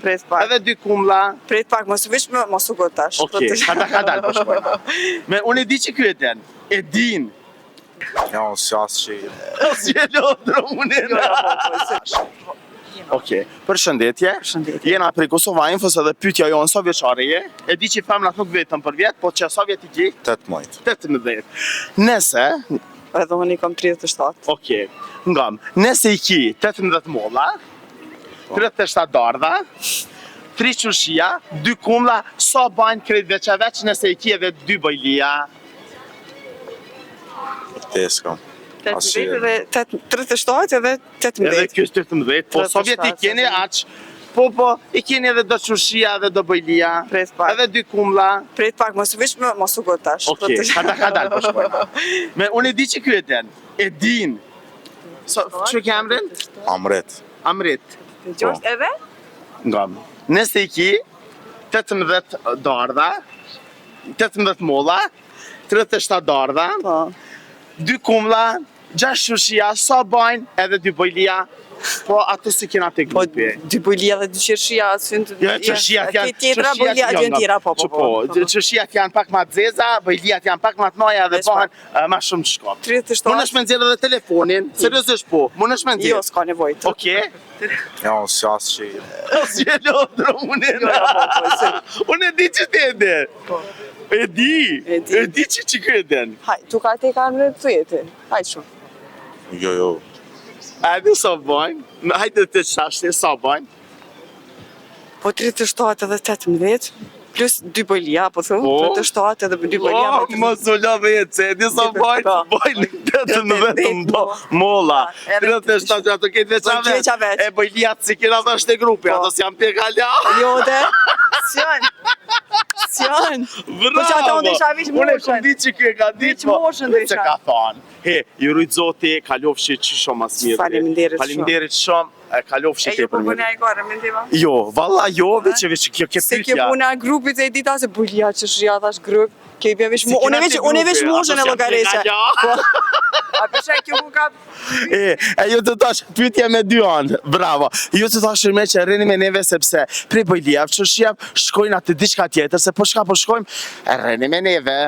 Prit pak. Edhe dy kumlla. Prit pak, mos veç më mos u ngut tash. Okej, okay, kadal kadal po shkojna. Me unë e di që ky e din. E din. Ja, unë si asë që... Si e lodrë unë e Jo, jo, po, po, Okej, përshëndetje. Përshëndetje. Jena prej Kosova Infos edhe pyetja jonë sa vjeçare je? E di që femrat nuk vetëm për vjet, po që sa vjet i ki? 18. 18. Nëse, Edhe unë i kam 37. okej, ngam, nëse i ki 18 molla, 37 dardha, 3 qërshia, 2 kumlla, sa bajnë krejt veç e veç nëse i ki edhe 2 bojlia? Te s'kam. As që- 18 edhe 8 37 edhe 18. Edhe kjo është 18, po sa vjet i 37, keni aq? Po po, i keni edhe do qërshia edhe do bojlia, Prit pak. edhe 2 kumlla. Prit pak, mos veç më mos u ngut tash. Okej, kadal kadal po shkojna. Me unë e di që ky e din. E din. So, që ke emrin? Amret. Amrit. Gjosht edhe? Ngam. Nëse i ki 18 dardha, 18 molla, 37 dardha, Po. 2 kumlla, 6 shushia, sa bajnë edhe 2 bojlia, po ato si kena te Po grupi. dy bojlia dhe dy qershia, s'yn të Jo, qershiat janë tjetra qershiat bojlia janë janë tjera, po po që po. Qershiat janë pak ma të zeza, bojliat janë pak ma të noja dhe Veç pak. bëhen eh, ma shumë të shkop. 37. Mund është me nxjerr edhe telefonin, seriozisht po, mund është me Jo, nxjerr. s'ka nevojë. Okej. Ja, unë si asë që... Si e lodrë unë e Jo, jo, po, po, se- Unë e di që ti e din. Po. E di. E di. E di që që ky e din. Haj, tu ka te kanë në të jeti. Haj shumë. Jo, jo. A e di sa bajnë? Në hajde të qashti, sa bajnë? Po 37 edhe 18 plus dy bojlia, po thu, Po. 37 edhe dy bojlia. O, mos u la vetë, se e di sa bajnë? Po. Bajnë 18 mo, molla. Po, edhe 37 që ato ketë veç Po, a keq a veç. veç. E bojliat si kena tash te grupi, Po. ato s'janë pjek hala. Jo, de. S'janë. S'janë. Bravo! Po që ata unë isha veç Unë e moshën. kom dit që ky e ka dit, Veç moshën dhe se isha. ka thonë. He, ju rujt zoti, kalofshi që shumë mas mirë. Faleminderit shumë. Faleminderit shumë, e kalofshi E jo po tepër mirë. puna e gore, mendima. Jo, valla jo, veç e veç kjo ke Se kjo pyetja. puna e grupit e dita se bojlia që shria thash grup, kjo i bie veç Si mo, kena unë veç te unë veç grupi, moshën ato e s'janë llogarisë. pjeka, Po. A pesha kjo ku ka E, e ju të tash, pyetje me dy anë, bravo. Ju të tash me që rrini me neve sepse prej bojlijav, qërshijav, shkojnë atë diçka tjetër, se po shka po shkojmë, e rrini me neve.